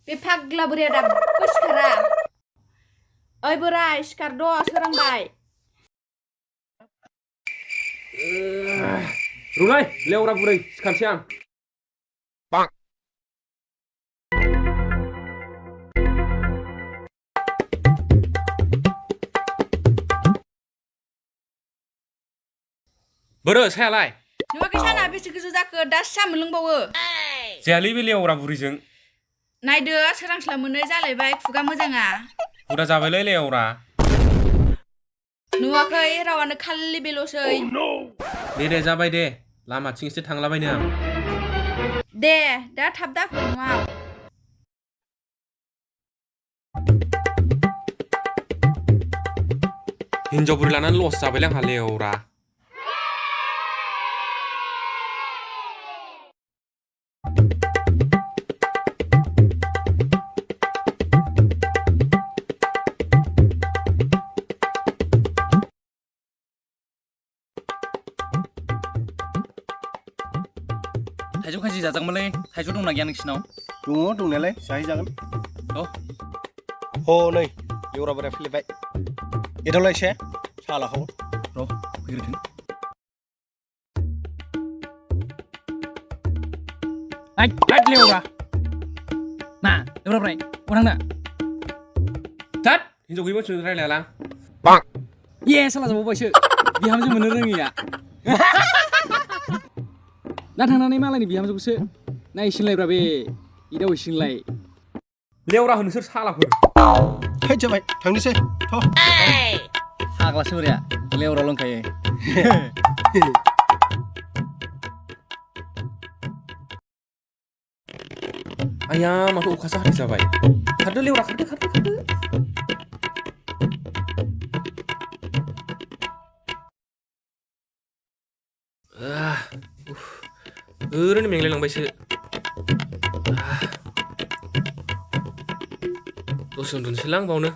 बे फाग्ला बोराया दाबो सिखारा। ओइ बोराय सिखारद' सोरांबाय। रुलाय लेवरा बुरै सिखारसै आं। बोरो सायालाय? नुवाखै साना बेसे गोजौ जाखो दासो सा मोनलोंबावो। जायालै बे लेवरा बुरैजों। नायदो सोरांस्लाब मोनै जालायबाय खुगा मोजाङा। हुदा जाबायलै लेवरा। नुवाखै रावानो खालि बेल'सै। दे जाबाय दे लामाथिं एसे थांलाबायनो आं। दे दा थाब दाफै न'आव। हिनजाव बुरि लानानै लस जाबायलै आंहा लेवरा। थाइजौ खाजि जाजागौमोनलै थाइजौ दंना गैया नोंसिनाव? दङ दंनायालाय जाहैजागोन। नै लेवरा बोराया फैलायबाय। एदावलाय एसे साहा लाखाव र' फैग्रोथों। लेवरा मा लेवरा बोराय अबाव थांनो? तात हिनजाव गैयि मानसिजों रायलायालां। ये साला जाबावबायसो बिहामजो मोननो रोङिया। दा थांनानै मालायनि बिहामजोखौसो नायसिनलायब्रा बे एदावहैसिनलाय। लेवरा होनो सोर सालाफोर? फैद जाबाय थांनोसै थ'। फाग्लासो बोराया लेवरा लोंखायो। आया माथो अखासो हादै जाबाय। खारदो लेवरा खारदो। ओरैनो मेंलायलांबायसो। दसे उन्दुनोसैलां बावनो।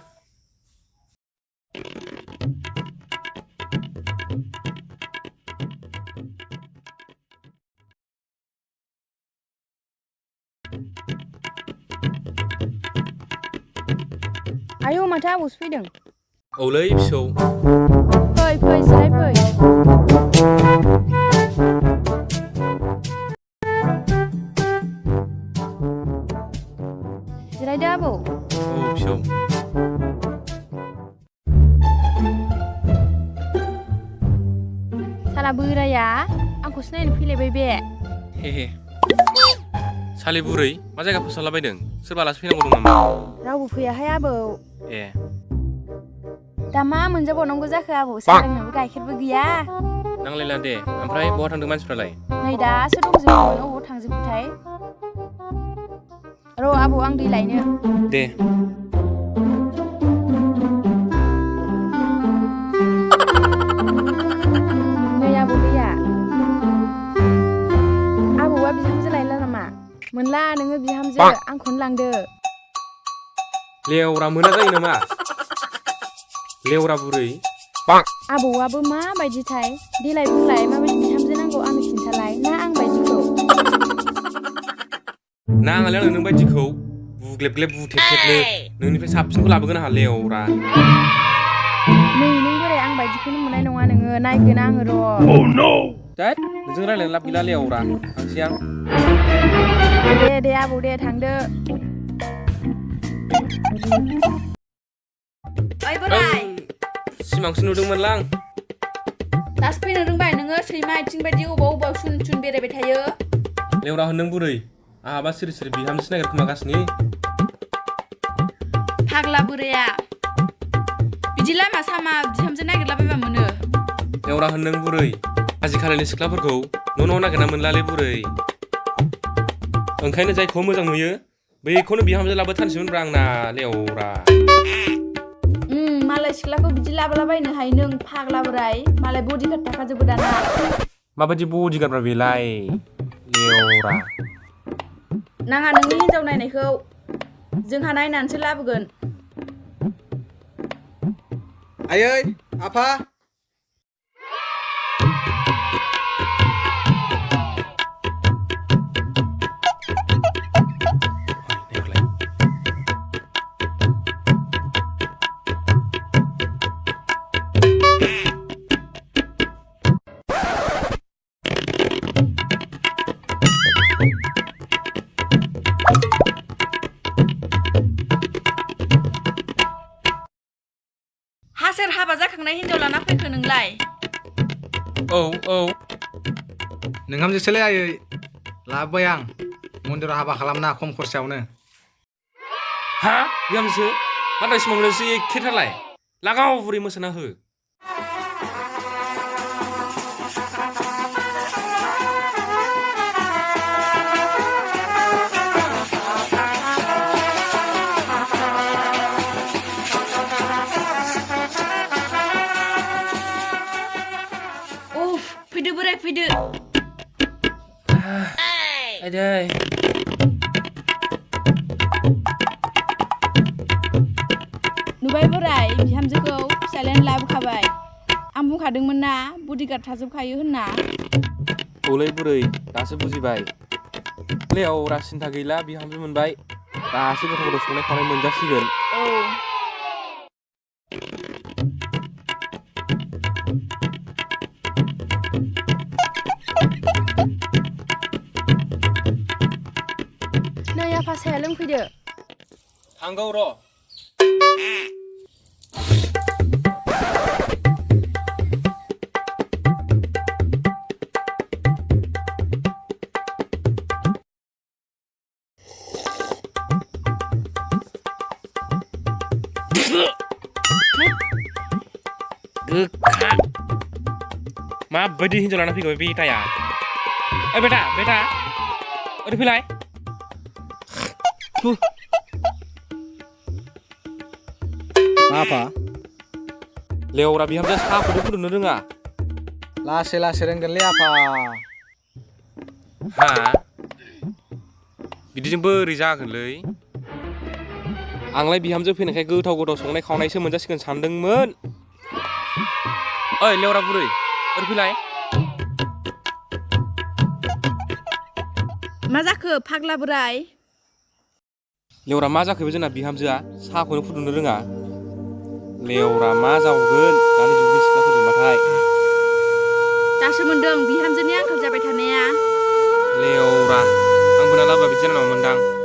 आयौ माथो आबौसो फैदों। औलै फिसौ। फै जिराय फै। जिरायदो आबौ। औ फिसौ। साला बोराया आंखौसो नायनो फैलायबाय बे। हे सालि बुरै मा जायगा फोसाबलाबायदों? सोरबा आलासि फैनांगौ दं नामा? रावबो फैयाहाय आबौ। ए दा मा मोनजाबावनांगौ जाखो आबौ साहा लोंनोबो गाइखेरबो गैया। नांलायला दे ओमफ्राय बहा थांदों मानसिफ्रालाय? नै दासो दंजोबोमोन अबाव थांजोबखोथाय। र' आबौ आं दै लायनो। दे। नै आबौ दैया। आबौआ बिहामजो लायला नामा? मोनला नोङो बिहामजो आंखौनो लांदो। लेवरा मोना जायो नामा? लेवरा बुरै। आबौआबो माबायदिथाय देलाय बुंलाय माबायदि बिहामजो नांगौ आंनो खिन्थालाय ना आं बायदिखौ? नाङालै आंनो नों बायदिखौ बुग्लेब बुथेबनो नोंनिफ्राय साबसिनखौ लाबोगोन आंहा लेवरा। नै नों बोराय आं बायदिखौनो मोननाय नङा नोङो नायगोन आङो र'। दैट नोंजों रायलायनो लाब गैला लेवरा थांसै आं। दे आबौ दे थांदो। ओइ बोराय सिमांसो नुदोंमोनलां। दासो फैनो रोंबाय नोङो सैमा आथिं बायदि अबाव सुन बेरायबाय थायो। लेवरा होनदों बुरै आहाबा सिरि बिहामजोसो नागिरखोमागासिनो। फाग्ला बोराया बिदि लामा सामा बिहामजो नागिरलाबायबा मोनो। लेवरा होनदों बुरै आजिखालिनि सिख्लाफोरखौ न' नागिरना मोनलालै बुरै। ओंखायनो जायखौ मोजां नुयो बैखौनो बिहामजो लाबोथारसैमोनब्रा आंना लेवरा। मालाय सिख्लाखौ बिदि लाबोलाबायनो हायो नों फाग्ला बोराय मालाय बडिगार्ड थाखाजोबो दाना। माबायदि बडिगार्डब्रा बेलाय लेवरा। नाङा नोंनि हिनजाव नायनायखौ जोंहा नायनानैसो लाबोगोन। आयै आफा। थांनाय हिनजाव लाना फैखो नोंलाय? औ औ नोंहामजोसोलै आयै लाबोबाय आं मन्दिराव हाबा खालामना खम खरसायावनो। हा बिहामजो नाथाय सिमांनोसो एखेथारलाय लागाव बुरै मोसाना हो। उफ फैदो बोराय फैदो। आइदै नुबाय बोराय बिहामजोखौ फिसालायानो लाबोखाबाय। आं बुंखादोंमोन ना बडिगार्ड थाजोबखायो होनना। औलै बुरै दासो बुजिबाय। लेवरा सिन्था गैला बिहामजो मोनबाय। दासो गथ' गथ' संनाय खावनाय मोनजासिगोन। औ नै आफा साया लोंफैदो। थांगौ र'। गोखा माबायदि हिन्जाव लाना फैगौ बेटाया? ओइ बेटा ओरै फैलाय। मा आफा? लेवरा बिहामजोआ साहाखौनो फुदुंनो रोङा। लासै लासै रोंगोनलै आफा। हा बिदिजों बोरै जागोनलै? आंलाय बिहामजो फैनायखाय गोथाव गोथाव संनाय खावनायसो मोनजासिगोन सानदोंमोन। ओइ लेवरा बुरै ओरै फैलाय। मा जाखो फाग्ला बोराय? लेवरा मा जाखो बे जोंना बिहामजोआ साहाखौनो फुदुंनो रोङा। लेवरा मा जावगोन दानि जुगनि सिख्लाफोरजोंबाथाय। दासो मोनदों बिहामजोनि आंखाल जाबाय थानाया। लेवरा आंबो ना लाबोआ बिदि जानाय नङामोनदां।